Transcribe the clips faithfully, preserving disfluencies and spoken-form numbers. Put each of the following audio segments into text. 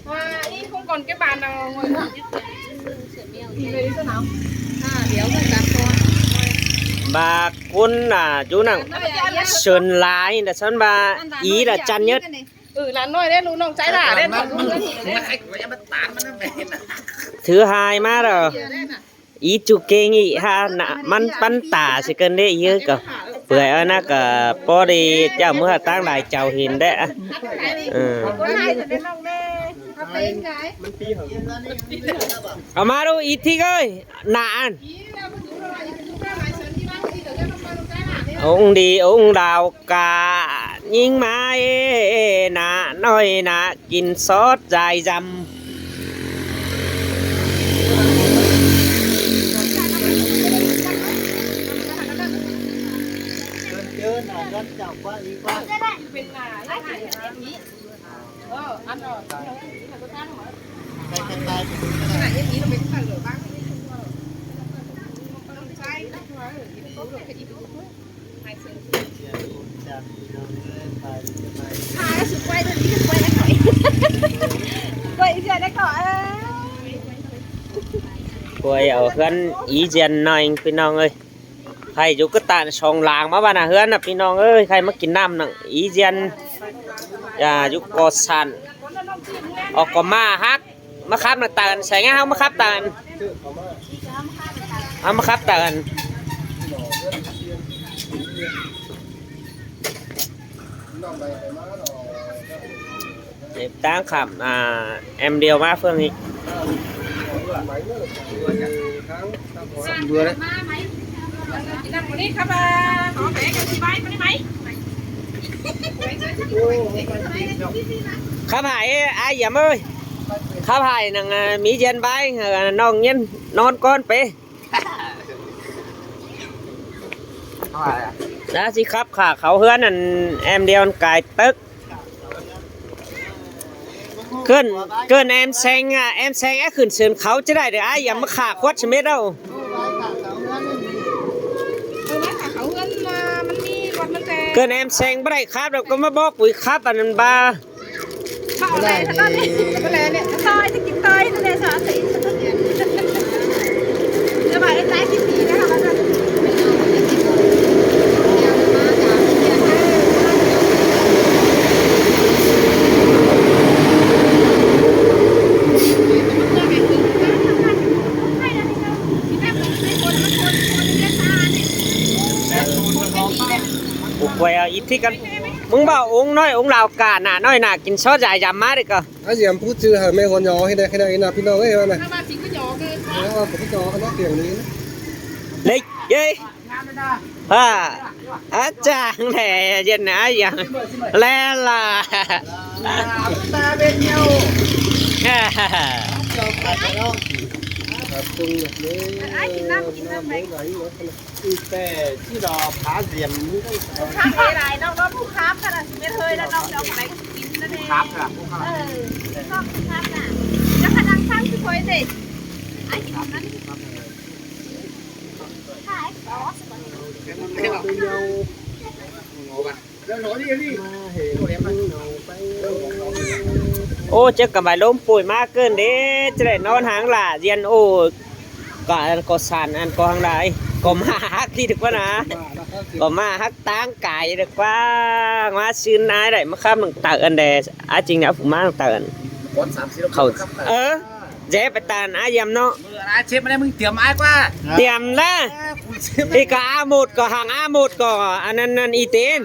À, ý không còn cái bàn nào ngồi nữa. Thì về đi xem nào. À, đéo rồi, dám có. Bác Quân à, chú nặng. Sơn Lai đã sẵn bà ý là chăn nhất. Ừ, là nói đấy, lũ nông trái là đấy. Thứ hai mà rồi. Í ꞌchu kê ꞌnị ha, nả ꞌmắn ꞌpắn tả ꞌsịt ꞌcợn đé ꞌí ꞌhứ ꞌcọ. Bưởi ꞌnớ ꞌcọ, ꞌpó đi chảu ꞌmứa ꞌtáng lai chảu hin đé. Ừ. Au ꞌmá ꞌlụk ꞌí ꞌthík ơi, nả ăn. Ống đi ống đào cả, ꞌnhính ꞌmá ê, nả ꞌnọi nả kin sót dai dăm. Hai, sự quay thôi, đi quay lại khỏi. Quay ra đây khỏi. Quay ở ꞌhướn Í Diên ꞌnọi, ꞌpi ꞌnọng ơi. Khay dú ꞌcứ ꞌtan song lăng ꞌmá ꞌva nả ꞌhướn nả, ꞌpi ꞌnọng ơi. Khay ꞌmá kin ꞌnặm nẳng Í Diên. Dú ꞌcọ săn. Ốc ꞌcọ ꞌmá hắc. ꞌMá khắp nẳng tản, seng ꞌháu ꞌmá khắp tản. ꞌHáu ꞌmá khắp tản. Để ꞌtáng khảm, à, em điêu ꞌmá ꞌphượng ꞌnị. Vừa đấy. Khắp hại ơi, ai dám ơi. Khắp hại nẳng, à, Mỹ Diên bái, à, ꞌnọng ꞌnhính ꞌnón ꞌcón pế. Đã ꞌchí khắp khả khảu ꞌhướn ăn em điêu ăn cai tớc. ꞌCợn, ꞌcợn em seng, à, em seng é khửn sưn kháu ꞌchí đảy đảy, ai dám ꞌmá khả khuất sơ mết ꞌlẹo. ꞌCợn em seng báu đảy khắp đảy ꞌcọ ꞌmá bók ꞌcúi khắp ăn ăn ba. Ủa, quay, à, ít thích ăn. ꞌMứng bảo uống nói, uống lào cả nả nói nả kin sót dai dăm ꞌmá đi ꞌcọ. Á, dăm pú ꞌchư hả, ꞌmẹ hôn nhó, khi này, khi này, nả ꞌpi ꞌnọng ơi, nả. Ơ, ꞌcọ ꞌpi ꞌnọng, nả tiếng đi. Lịch, ê. Ha. Á, chàng nè, dân nả dăm. Lé là. Ta bên nhau. Ai, kin ꞌnặm, kin ꞌnặm, ꞌmẹ. Ê, ꞌchí đỏ phá diệm. Khắp ê lai, ꞌnọng ꞌnọng khắp, khắp là ꞌmẹ hơi là ꞌnọng ꞌnọng phải kin ꞌnặn ê. Khắp à, khắp. Ờ, ꞌnọng khắp à. Chắc khả năng khắp chứ thôi ê. Ai, kin ꞌnặm. Khắp ê, đó, sự quan hệ. Ô, chắc cả bài lốm pui ꞌmá ꞌcợn đé, ꞌchí đảy ꞌnón háng lả Diên ô. Cả ăn ꞌcọ săn ăn ꞌcọ hăng đảy. ꞌCọ ꞌmá hắc đi được ꞌquá nả. ꞌCọ ꞌmá hắc ꞌtáng cai được ꞌquá. ꞌMá sưn ai đảy ꞌmá khắp nẳng tảu ăn đe. Ai chính nả phủ ꞌmá nẳng tảu ăn. Khảu. Ơ. Dép ꞌpẹ ꞌtan ai dăm ꞌnớ. Ai chếp ꞌmá đé ꞌmứng tiệm ai ꞌquá. Tiệm đa. Ê, phủ chếp. Ê, ꞌcọ A một ꞌcọ hăng A một ꞌcọ. Ăn ăn ăn Y Tín.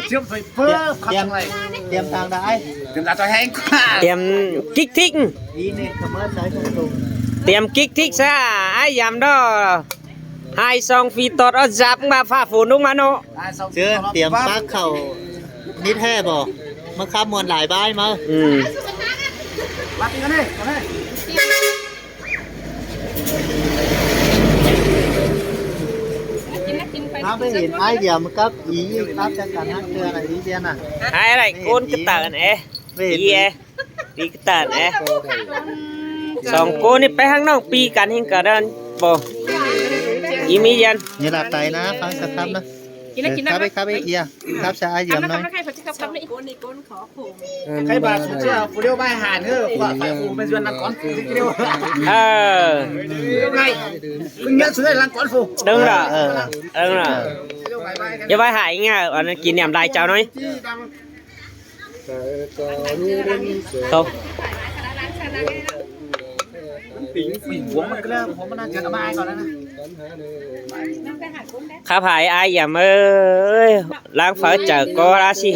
Tiệm, tiệm, tiệm tang đa ai. Tiệm tang đa ai. Tiệm kích thích. Ý nên không có sai không đúng. Tiệm kích thích sa, ai dăm đó. Hai song phi tọt ót dạp ꞌmá phả phôn ꞌnúng ꞌmá ꞌnớ. Chứ tiệm bác khảu nít ꞌhế báu. ꞌMá khắp muôn lai bái ꞌmá. Ừ. Bác đi con đi, con đi. Khắp ꞌmá hên ai dăm khắp Í, khắp chắc chắn hắc tưa là Í Diên à. Ai đảy ꞌcốn ꞌcứ tản ê. ꞋMá hên Í ê. Đi ꞌcứ tản ê. Song ꞌcốn ꞌnị pé hăng ꞌnọng pi căn ꞌhính ꞌcọ đan. Báu. Í Mỹ Diên. Như là tay ná, phắng khắp khắp ná. กินแล้วกินแล้ว ครับไปครับไปเอียครับจะอาเยี่ยมหน่อย ครับครับครับครับ ใครบาดสุดเจ้าผู้เดียวไปหาเถอะ ว่าไปอู้ไปชวนนักก่อน เดียว เออ ไง คุณเงี้ยสุดเลยหลังก่อนฟู เด้งละ เออ เด้งละ อย่าไปหาอีกไง อันนั้นกินแหนมลายเจ้าหน่อย เขา มันปิงปิงหัวมันก็แล้ว หัวมันน่าจะระบายก่อนแล้วนะ ครับหายอายอย่าเมย ล้างเฟ้อเจอก็ราศี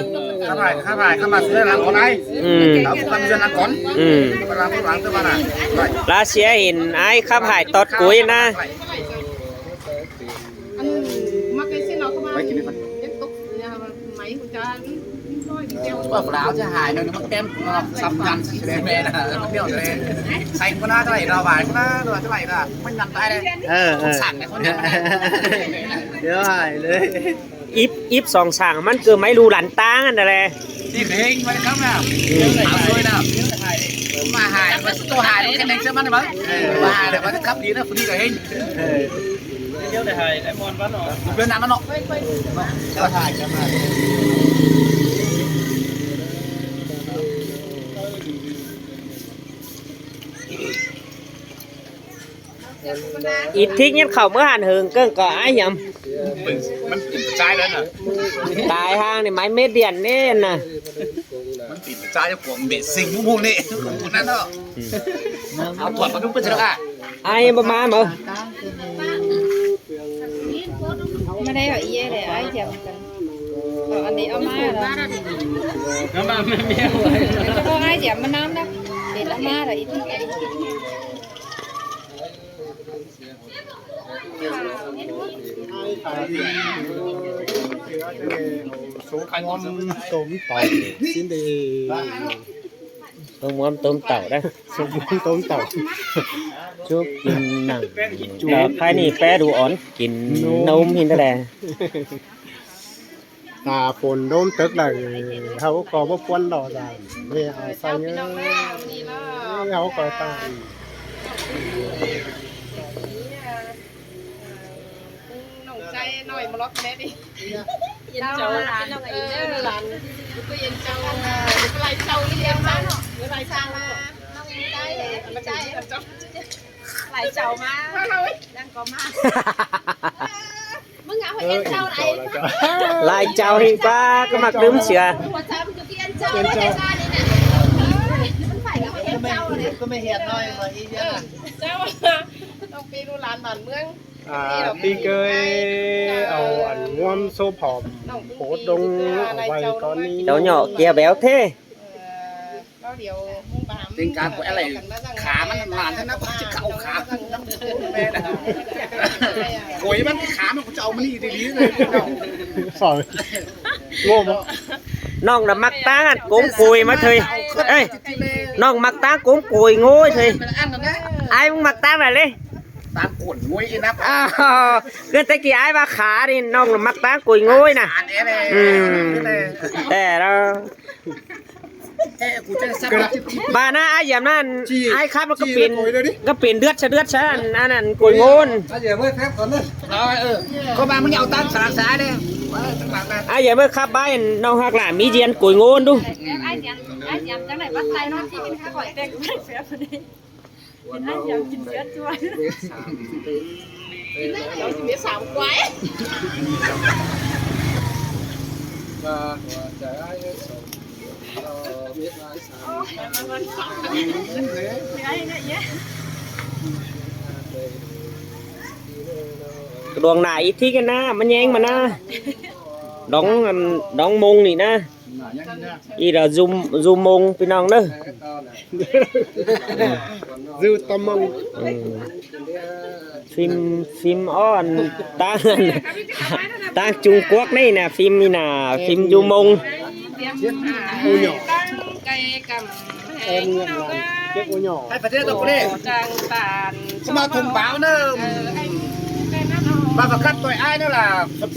ข้าพาย ข้าพาย ข้ามาซื้อหลังก่อนไอ้ อืม เอาข้ามาซื้อหลังก่อน อืม ไปล้างข้างหลังเถอะมาน่ะ ไป ราศีเห็นไอ้ครับหายตอดกุ้ยนะ อันมักไอ้เส้นเราเข้ามา ไปกินด้วยกัน ยังตกเนี่ย ไหมคุณจาน ว่าฝาจะหายเนาะ มันแต้มเนาะ สำคัญสิแดงแม่นะ มันเปรี้ยวเลย ใส่ก็น่าจะไหลเราหวานก็น่าจะไหลนะ มันนำได้เลย เออ เออ สั่งแต่คนเดียว เดี๋ยวหายเลย อิฟ อิฟสองสาม มันคือไม้รูหลันตางอันนั้นแหละ นี่เฮงมันครับนะ อืม เอาช่วยนะ มาหาย มันตัวหาย มันแค่ไหนเชื่อมันได้ไหม เออ มาหายแต่มันขับดีนะ คนนี้ก็เฮง เออ เดี๋ยวได้หาย ไอ้มอนบ้านเนาะ เพื่อนน้ำมันเนาะ เดี๋ยวหายกันมา อีกทิ้งยันเข่าเมื่อหันเหิงเกิ้งก็อ้ายยำ มันปิดใช้แล้วน่ะ ตายห่างนี่ไม้เม็ดเดียนนี่น่ะ มันปิดใช้แล้วกวงเบสซิงพวกนี้ พวกนั้นเนาะ เอาถอดมาดูเพื่อนเถอะค่ะ อ้ายบ่มาเหรอ ไม่ได้เอาเอี้ยเลย อ้ายเจียมกัน เอาอันนี้เอามาเหรอ น้ำมันไม่มีอะไร เอาอ้ายเจียมมาน้ำนะ เด็ดเอามาเหรออีก สมตำ สิ้นเดียว ต้มม้วนต้มเต่าได้ สมมุติต้มเต่า จุ๊บกินหนัง จุ๊บ แล้วใครนี่แป๊ดูอ่อน กินนม นมหินตะแล หน้าฝนโดมตึกเลย เขาก็บ่ควรรอได้ ไม่เอาใส่เงี้ย เขาก็ตาย น้องใจน้อยมาล็อกแม่ดิ เย็นเจ้าหลาน เออ หลาน ก็เย็นเจ้า เออ หลายเจ้า เย็นเจ้าเนาะ หลายเจ้า น้องใจ ใจ หลายเจ้ามา นั่งก็มา มึงเอาให้เย็นเจ้าไหน หลายเจ้าหิ้งปลาก็มักลืมเสือ หัวใจมันคือเย็นเจ้า เย็นเจ้า มันใส่ก็ให้เย็นเจ้าเลย ก็ไม่เห็นน้อยเลย เออ เจ้า ต้องไปดูหลานบ้านเมือง อ่า ปีเกย เอาอันง่วมโซ่ผอม โพสต์ลงเอาไว้ตอนนี้ เจ้าเหยาะเกียร์แบวเท่ เออ แล้วเดี๋ยวมุ่งไปหา เป็นการปล่อยอะไร ขามันนานแล้วนะ กว่าจะเข้าขา โอ้ย มันขามันจะเอามานี่ดีๆเลย สอง โง่ปะ น้องน่ะมักตางอันโกงโกยมาเถย เอ้ย น้องมักตางโกงโกยโง่เถย อ้ายมึงมักตางไหนเลย ตางโกนโง่ไอ้นับ อ้าว คือแต่กี้อ้ายว่าขานี่ น้องน่ะมักตางโกยโง่น่ะ อันนี้เลย อืม แต่เรา แกกูจะสัก บ้านะอ้ายอย่างนั้น จี้ อ้ายครับแล้วก็เปลี่ยน จี้แล้วโกยเลยดิ ก็เปลี่ยนเลือดซะ เลือดซะ อันนั้นโกยโง่น อ่ะ อย่าเมื่อแฟบก่อนเลย เอา เออ เข้ามามึงอย่าเอาตั้งสลักสายเลย เออ ตั้งหลังนะ อ้ายอย่าเมื่อครับบ้านน้องฮักหลานมีเจียนโกยโง่นดู ไอ้เจียม ไอ้เจียมจังไหนบ้านไตน้องที่กินข้าวหอยแดงแซ่บพอดี กินได้เดี๋ยวกินเสียจ้วย กินได้เดี๋ยวกินเสียสามควาย กระดวงหนาอีกทีกันนะ มันแย้งมานะ ดองอัน ดองมงนี่นะ อีเราซูม ซูมมงพี่น้องเด้อ ซูตะมง อืม ฟิล์ม ฟิล์มอ้อน ตาง ตางจุงกวกนี่นะ ฟิล์มนี่นะ ฟิล์มยูมง ไก่กำแหงเนาะ เจ๊กโอ้ยหน่อ ให้ประเทศตัวกูดิ จางตาน เขามาทุ่มบ่าวเนอะ เออ ไอ้แม่นั่นเอา มาประกันตัวไอ้นั่นล่ะ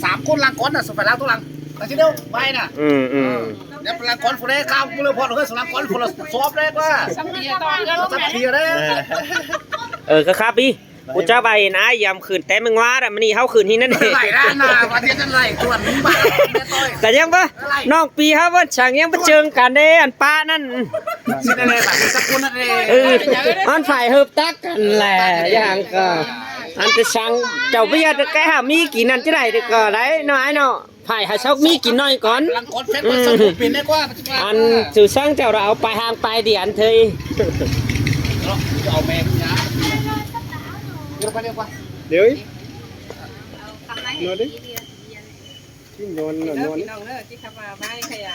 สามคนหลังก่อนน่ะ สมัยลาวตัวหลัง ไปทีเดียว ไปน่ะ อืม อืม เดี๋ยวหลังก่อนผู้ใดข้าวกูเลยพอเลย หลังก่อนผู้ละสอบเลยว่า สำเนียงตอนเรื่อง สำเนียงเลย เออ ก็ครับพี่ ꞌChu ꞌchá ꞌva hên ải dăm khửn té ꞌmứng ꞌva đa, ꞌmá ꞌnị ꞌháu khửn ꞌhí ꞌnặn. Lai đá na, ꞌva tiết ꞌnặn lai, tuan ꞌmá, ꞌmá ꞌtoi. ꞌCọ ꞌnhắng ꞌva, ꞌnọng pi ꞌháu ꞌva chắng ꞌnhắng ꞌva chơng căn đé, ăn ꞌpá ꞌnặn. Xin ꞌnặn lai, bản thân sắp cuốn ꞌnặn lai. Ừ, ăn phải hợp tác căn lai, ꞌdệt hăng ꞌcọ. Ăn ꞌtẹ chắng, chảu ꞌviạk đé, cái hả ꞌmí kỉ ꞌnặn ꞌchí đảy đé ꞌcọ, đảy, ꞌnọ ải ꞌnọ. Phải hả sóc ꞌmí kỉ ꞌnọi cón. Lăng cón phép ꞌva sắp ꞌmí pên đé ꞌquá. Ăn sứ sáng chảu đảy au pay hang pay đi ăn thôi. Au mẹ nhá. Đi ꞌquá, đi ꞌquá. Điêu. ꞌNo đi. Kí nhon, ꞌnọ nhon. Kí khắp ꞌva ꞌmá ꞌnị khay a.